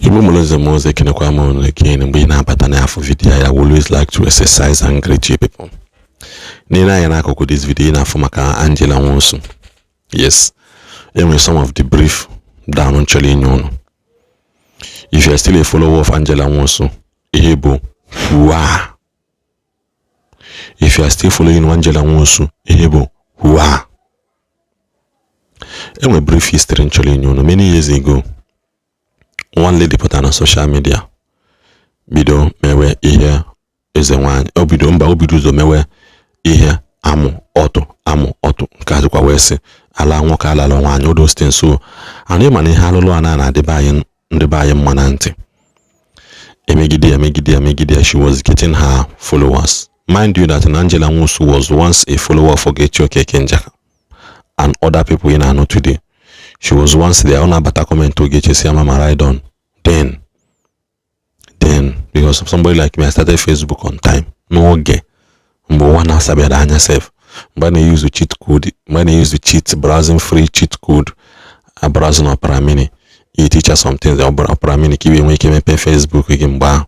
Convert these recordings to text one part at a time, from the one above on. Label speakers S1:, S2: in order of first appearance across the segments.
S1: Igbo mụrụ nze m ọzọ, ekenekwa m unu again. Mgbe ị na-abata n'afọ video ya, I will always like to exercise and greet you people. N'ile anya n'akụkụ this video, ị na-afụ maka Angela Nwosu. Yes, enwere some of the brief down m chọrọ inye unu. If you are still a follower of Angela Nwosu, ihe bụ hua. If you are still following Angela Nwosu, ihe bụ hua. Enwere brief history m chọrọ inye unu. Many years ago, one lady pụtara na social media bido mewe ihe eze nwanyị. O bido mba, o bido ụzọ mewe ihe amụ ọtụ amụ ọtụ nke azụkwa wee sị ala nwoke alala nwaanyị, all those things. So and ịma na ihe alụlụ a na-adịbe anyị, ndị be anyị mma na ntị. Emegide ya, megide ya, megide ya, she was getting her followers. Mind you that Angela Nwosu was once a follower of Ogechi Okeke Njaka and other people ị na-anụ today. She was once there. Ọ na-abata comment Ogechi si, "Mama, ride on." Then because of somebody like me, I started Facebook on time, n'oge mgbe ụwa na-asabiara anya sef, mgbe a na-use cheat code, mgbe a na-use cheat browsing, free cheat code, browsing Opera Mini, iticha something Opera Mini ka i wee nwee ike mepee Facebook gị. Mgbe ahụ,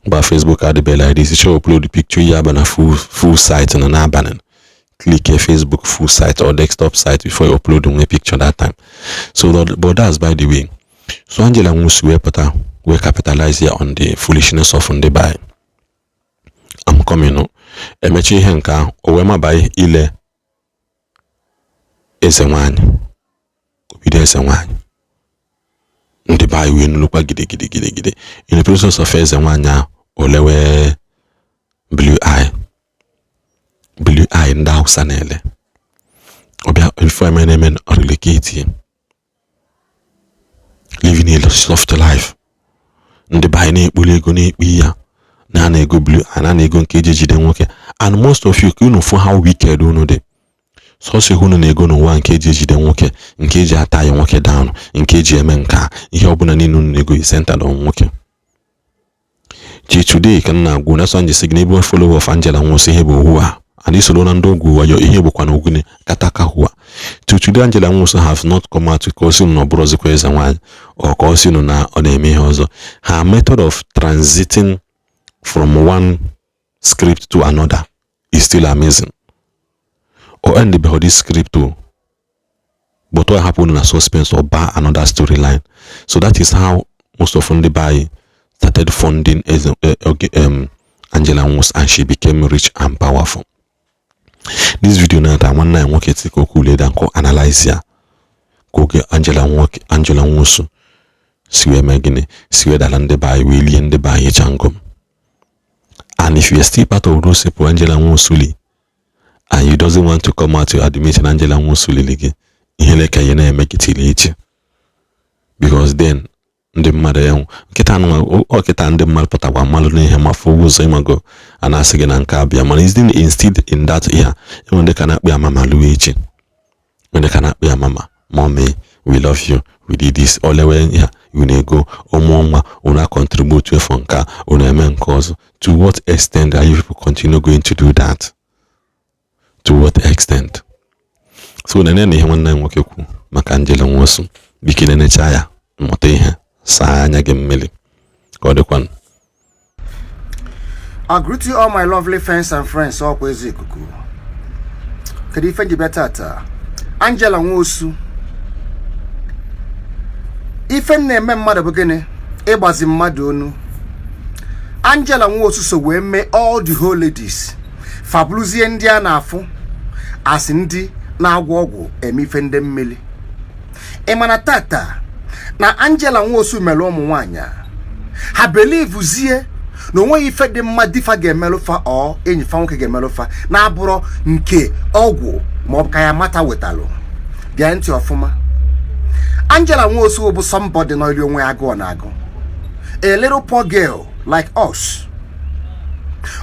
S1: mgbe Facebook adịbeghị like this, chọọ upload picture ya, aba na full site na n'abalị, click a Facebook full site or desktop site before you upload nwe picture that time. So that, but that's by the way. So Angela Nwosu wee pụta wee capitalize ya on the foolishness of ndị be anyị. I'm coming no. Emechi ihe nke ahụ, o wee maba ile eze nwanyị, obido eze nwanyị. Ndị be anyị wee nụlụkwa gidigidi gidigidi. In the process of eze nwanyị ahụ, o lewe blue eye, blue eye ndị Hausa na-ele. Ọbịa ife eme na-eme relocate, living a soft life. Ndị be anyị na-ekpuli ego, na-ekpe ya na na-ego blue eye, na ego nke eji ejide nwoke. And most of you, ka unu fụ how wicked unu dị. Sọsọ ihe unu na-ego n'ụwa, nke eji ejide nwoke, nke eji ata ya nwoke down, nke eji eme nke a, ihe ọbụla niile unu na-ego is centered on nwoke. Ji today ka m na-agwụ na sọ njisi gị n'ebe follower of Angela Nwosu, ihe bụ ohu a, and isoro na ndị ogwu wayo, ihe bụkwa na ogune kataka hua. Till today, Angela Nwosu have not come out ka o si unu na ọ bụrụzikwa eze nwaanyị, ọ ka o si unu na ọ na-eme ihe ọzọ. Her method of transiting from one script to another is still amazing. O end this script o, but what happened na suspense or bar another storyline. So that is how most of ndị be anyị started funding Angela Nwosu, and she became rich and powerful. This video na ta nwanne anyị nwoke ti ka o kwulie nkọ analyze ya, ka oge Angela nwoke, Angela Nwosu si wee mee gịnị, si wee dara ndị be anyị, wee lie ndị be anyị changom. And if you are still part of those people Angela Nwosu li, and you doesn't want to come out to admit na Angela Nwosu lili gị, ihe leka ihe na-eme gị tili echi, because then ndị mmadụ ya nkịta anụ ọkịta, ndị mmadụ pụtakwa mmalụ n'ihe mafụ ụzọ ịmago a na-asị gị na nke abịa. Mana instead in that ihe, enwe ndị ka na-akpọ ya mama lụọ echi, ndị ka na-akpọ ya mama, "Mommy, we love you, we did this." Olewe ya unu ego ụmụ nwa unu contribute for nke a, unu eme nke ọzọ. To what extent are you people continue going to do that? To what extent? So nene na ihe nwanne anyị nwoke kwu maka Angela Nwosu. Biko, nenecha ya, mụta ihe, saa anya gị mmiri ka ọ dịkwanụ.
S2: I greet you all, my lovely fans and friends. Ọkwa ezi ikuku. Kedu ife nji bịa tata? Angela Nwosu, ife m na-eme mmadụ bụ gịnị? Ịgbazi mmadụ onu. Angela Nwosu so wee mee all the whole ladies fabuluzie ndị a na-afụ asị ndị na-agwọ ọgwụ, eme ife ndị mmiri. Ị ma na tata na Angela Nwosu mere ụmụ nwaanyị a, ha believe na onweghị ife dị mma difa ga-emelụfa, ọ enyi fa nwoke ga-emelụfa na-abụrọ nke ọgwụ ma ọ bụ ka ya mata wetalụ. Gee ntị ọfụma. Angela Nwosu bụ somebody nọ iri onwe ya agụọ na agụ, a little poor girl like us,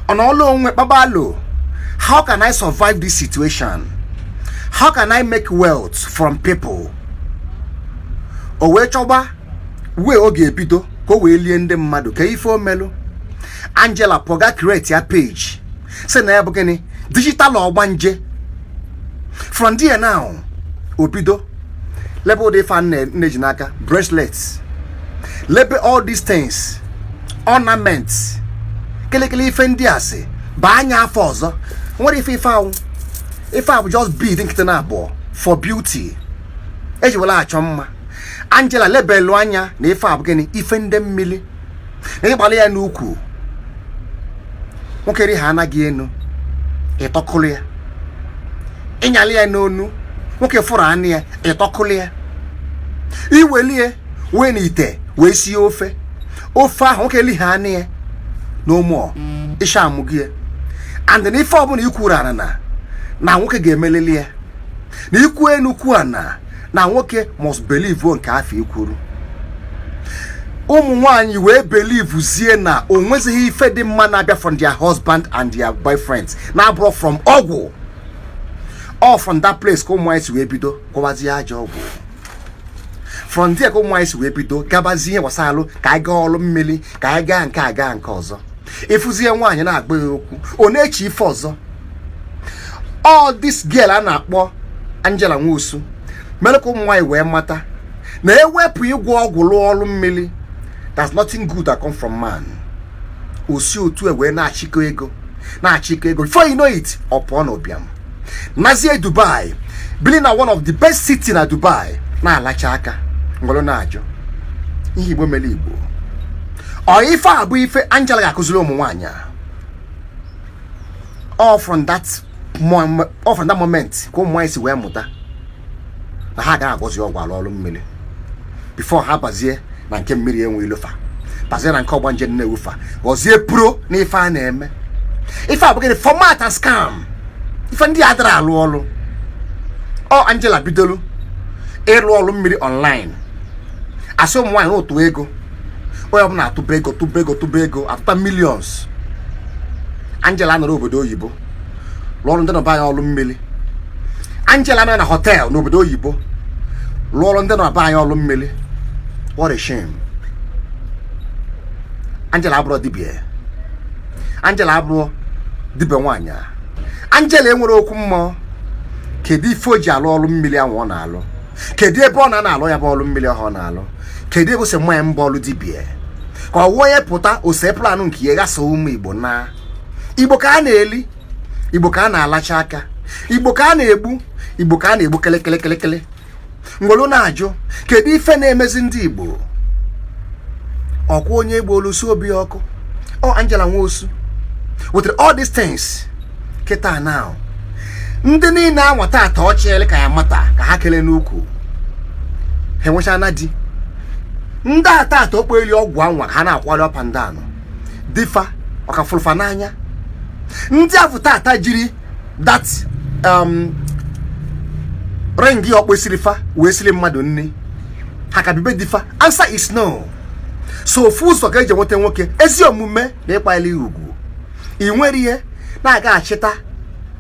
S2: ọ nọọla onwe kpabalo. How can I survive this situation? How can I make wealth from people? O wee chọba wee ọ ga-ebido ka o wee lie ndị mmadụ ka ife omelụ. Angela pụga create ya page, sị na ya bụ gịnị, digital ọgbanje. From there now, o bido lebe ụdị ife a nne ji n'aka, bracelets. Lebe all these things, ornaments, kelekele ife ndị a si baa anya afọ ọzọ nwere ife. Ife ahụ, ife a bụ just bead nkịtị na abụọ for beauty, eji were achọ mma. Angela lebelu anya na ife a bụ gịnị? Ife ndị mmiri na ịgbalị ya n'ukwu nwoke ri ha anaghị enu ịtọkụlụ ya, ịnyalị ya n'onu nwoke fụrụ anụ ya, ịtọkụlụ ya, iwelie wee n'ite wee sie ofe. Ofe ahụ nwoke li ha anụ ya n'ụmụ ịsha amụgị ya. And na ife ọbụla ikwuru ana na nwoke ga-emelili ya na ikwu enukwu ana na nwoke must believe nke afọ ikwuru. Ụmụ nwanyị wee believe zie na o nwezighị ife dị mma na-abịa from their husband and their boyfriends na-abụrụ from ọgwụ. All from that place ka ụmụ nwanyị si wee bido gwọbazie ajọ ọgwụ. From there ka ụmụ nwanyị si wee bido gabazie ihe gbasalụ ka anyị gaa ọrụ mmiri, ka anyị gaa nke a, gaa nke ọzọ. Ịfụzie nwaanyị na-agba ya okwu, ọ na-eche ife ọzọ. All this girl a na-akpọ Angela Nwosu mere ka ụmụ nwaanyị wee mata na ewepụ ịgwọ ọgwụ, lụọ ọrụ mmiri, there's nothing good that come from man. Osi otu e wee na-achịkọ ego, na-achịkọ ego. Before you know it, ọ pụọ n'ụbịam, nazie Dubai, bili na one of the best city na Dubai, na-alacha aka ngwere na-ajụ ihe Igbo mere Igbo. Ọ ife a bụ ife Angela ga-akụziri ụmụ nwaanyị a. All from that moment ka ụmụ nwaanyị si wee mụta na ha agaghị agwọzi ọgwụ, alụ ọrụ mmiri before ha bazie na nke mmiri enwe ilofa, bazie na nke ọgbanje na-ewufa, ghọzie pro na ife a na-eme. Ife a bụ gịnị? Format and scam. Ife ndị a dara alụ ọrụ. Ọ Angela bidolu ịrụ ọrụ mmiri online, asị ụmụ nwaanyị ụtụ ego, onye ọbụla atụba ego, tụba ego, tụba ego, atụta millions. Angela nọrọ obodo oyibo lụọ ọrụ ndị nọba anyị ọrụ mmiri. Angela nọ na hotel n'obodo oyibo lụọ ọrụ ndị nọba anyị ọrụ mmiri. What a shame! Angela abụrụ dibịa. Angela abụrụ dibịa nwaanyị a. Angela enwere okwu mmụọ. Kedu ife o ji alụ ọrụ mmiri ahụ ọ na-alụ? Kedu ebe ọ na-alụ ya bụ ọrụ mmiri ahụ ọ na-alụ? Kedu ebe o si mmanya mbọ ọrụ dibịa ka ọ onye pụta ose plan nke ya ghasa ụmụ Igbo? Na Igbo ka a na-eli, Igbo ka a na-alacha aka, Igbo ka a na-egbu, Igbo ka a na-egbu kịlịkịlịkịlịkịlị. Ngwelu na-ajụ, kedu ife na-emezi ndị Igbo? Ọkwa onye egbe olusi obi ọkụ. Ọ Angela Nwosu wetara all these things kịta. Now ndị niile anwata ata ọchịrị ka ya mata ka ha kelee n'ukwu ha enwechana di. Ndị ata ata okpo eli ọgwụ anwa ka ha na-akwali up and down difa ọkafụrụfa n'anya. Ndị afụ tata jiri that ring ọkpọ fa wee siri mmadụ nri, ha ka bibe difa? Answer is no. So ofu ụzọ ka eji enweta nwoke, ezi omume na ịkwanyere ya ugwu. Ị nwere ihe na-agaghachita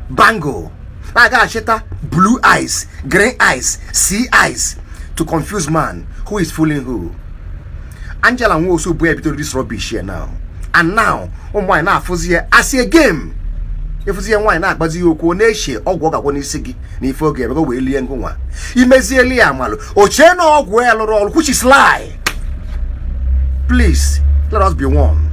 S2: bangle, na-agaghachita blue eyes, green eyes, sea eyes to confuse man. Who is fooling who? Angela Nwosu bụ ya bidoro this rubbish here now, and now ụmụ nwaanyị na-afụzi ya as a game. Ịfụzi ya, nwaanyị na-agbazi ya okwu, ọ na-eche ọgwụ ọ ga-agwọ n'isi gị na ife oge emego wee lie ngụnwa imezieli ya amalụ o chee na ọgwụ ya lụrụ ọrụ, which is lie. Please, let us be one.